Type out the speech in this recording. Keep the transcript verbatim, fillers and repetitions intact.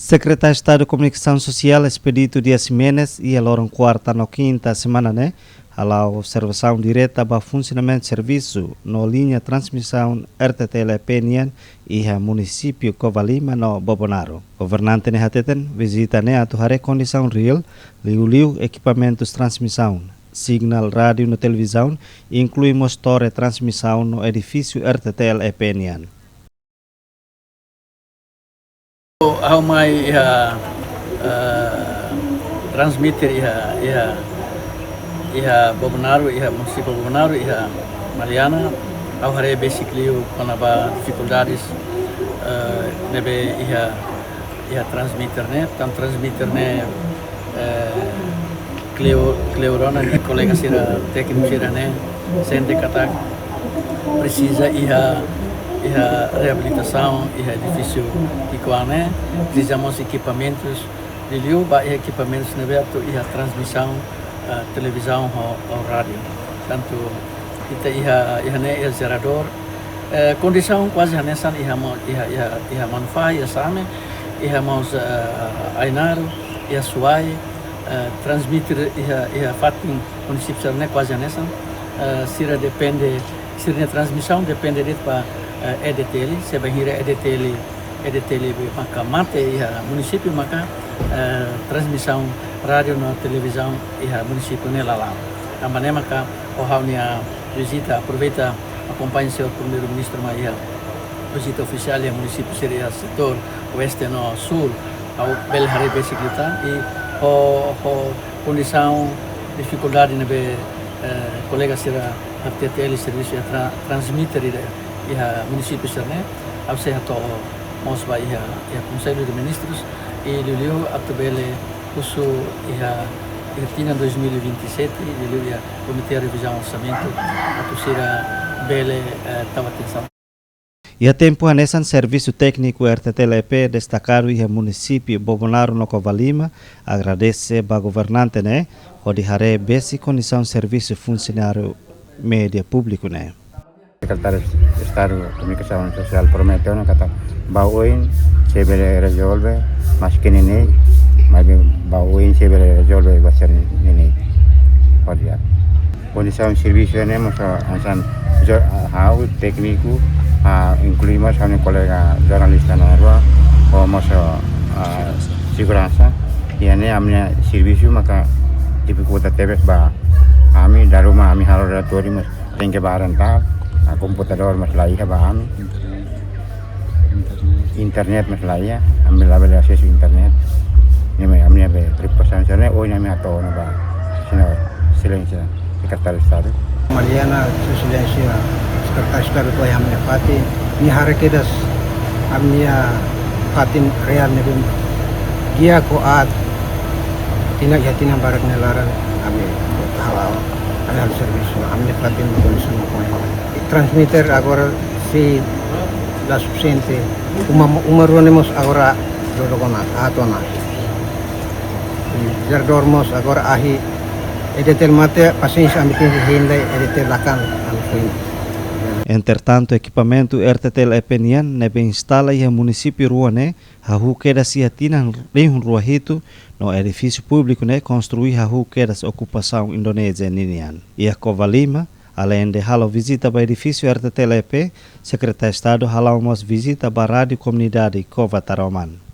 Sekretáriu Estadu Komunikasaun Sosiál Expedito Dias Ximenes iha loron kuarta no kinta semana ne'e hala'o observasaun direta ba funsionamentu servisu no liña transmisaun R T T L E P nian iha munisípiu Covalima no Bobonaro. Governante ne'e hateten vizita ne'e atu haree kondisaun reál, liuliu ekipamentus transmisaun, sinál rádiu no televizaun, inklui mós tore transmisaun no edifísiu R T T L E P nian. Ha'u mai iha, eh, transmitir iha, iha, iha Bobonaro, iha munisípiu Bobonaro, iha Maliana. Ha'u haree besik liu kona-ba difikuldades, eh, ne'ebé iha, iha transmitir ne'e, tan transmitir ne'e, eh, kleur, kleur ona, i kolega sira tékniku sira ne'e sente katak presiza iha, iha reabilitasaun iha edifísiu ki'ikoan ne'e, presiza mós ekipamentus, liuliu ba iha ekipamentus ne'ebé atu iha transmisaun, eh, televizaun ho, ho rádiu. Tantu ita iha, iha ne'e iha jeradór, eh, kondisaun kuaze hanesan iha mo-, iha, iha, iha Manufahi, iha Same, iha mós, eh, Ainaro, iha Suai, eh, transmitir iha, iha fatin munisípiu sira-ne'e kuaze hanesan, eh, sira depende, sira-nia transmisaun depende de'it ba, eh, E D T L, se bainhira E D T L, E D T L maka mate iha munisípiu maka, eh, transmisaun rádiu no televizaun iha munisípiu ne'e la la'o. Tanba ne'e maka, ho ha'u-nia vizita, aproveita akompaña señór Primeiru-Ministru mai iha vizita ofisiál iha munisípiu sira iha setór oeste no súl, ha'u bele haree besik liután, i ho, ho kondisaun, difikuldade ne'ebé, eh, kolega sira R T T L servisu iha tra-, transmitir iha, iha munisípiu sira-ne'e, ha'u sei hato'o mós ba iha, iha Konsellu de Ministrus, i liuliu atu bele husu iha, iha tinan dois mil e vinte e sete, liuliu iha Komité Revizaun Orsamentu, atu sira bele, eh, tau atensaun. Iha tempu hanesan servisu tékniku R T T L E P destakadu iha munisípiu Bobonaro no Covalima agradese ba governante ne'e hodi haree besik kondisaun servisu funsionáriu média públiku ne'e. Sekretáriu Estadu Komunikasaun Sosiál promete ona katak ba oin sei bele rezolve, maske ne'e, maibé ba oin sei bele rezolve ba ser ne'e. Hodi kondisaun servisu ne'e mós hanesan jo-, ha'u tékniku, ah, inklui mós ha'u-nia kolega jornalista na'in-rua, ho mós, ah, seguransa. Iha ne'e ami-nia servisu maka difikulta tebes ba ami, dala ruma ami halo relatóriu mós tenke ba rentál, ah, komputadór mós la iha ba ami. Internet mós la iha, ami la bele asesu internet. Ne'e mak ami-nia be preokupasaun sira-ne'e, ohin ami hato'o ona ba Señór Exelénsia Sekretáriu Estadu. Maliana, Sua Exelénsia Sekretáriu Estadu to'o iha ami-nia fatin, nia haree kedas ami-nia fatin reál ne'ebé di'ak ho aat, tinan, iha tinan barak nia laran ami hala'o, ami halo servisu, ami-nia fatin kondisaun ne'e. Transmitir agora sei la sufisiente. Uma, uma rua ne'e mós agora dodok ona, aat ona. Jeradór mós agora ahi, E D T L mate, pasiénsia ami tenke hein lai, E D T L lakan, ami foin. Entretantu, ekipamentu R T T L E P nian ne'ebé instala iha munisípiu rua ne'e hahú kedas iha tinan rihun rua hitu, no edifísiu públiku ne'e konstrui hahú kedas okupasaun Indonézia ninian. Iha Covalima, aleinde halo vizita ba edifísiu R T T L E P, Sekretáriu Estadu hala'o mós vizita ba Rádiu Komunidade Cova Taroman.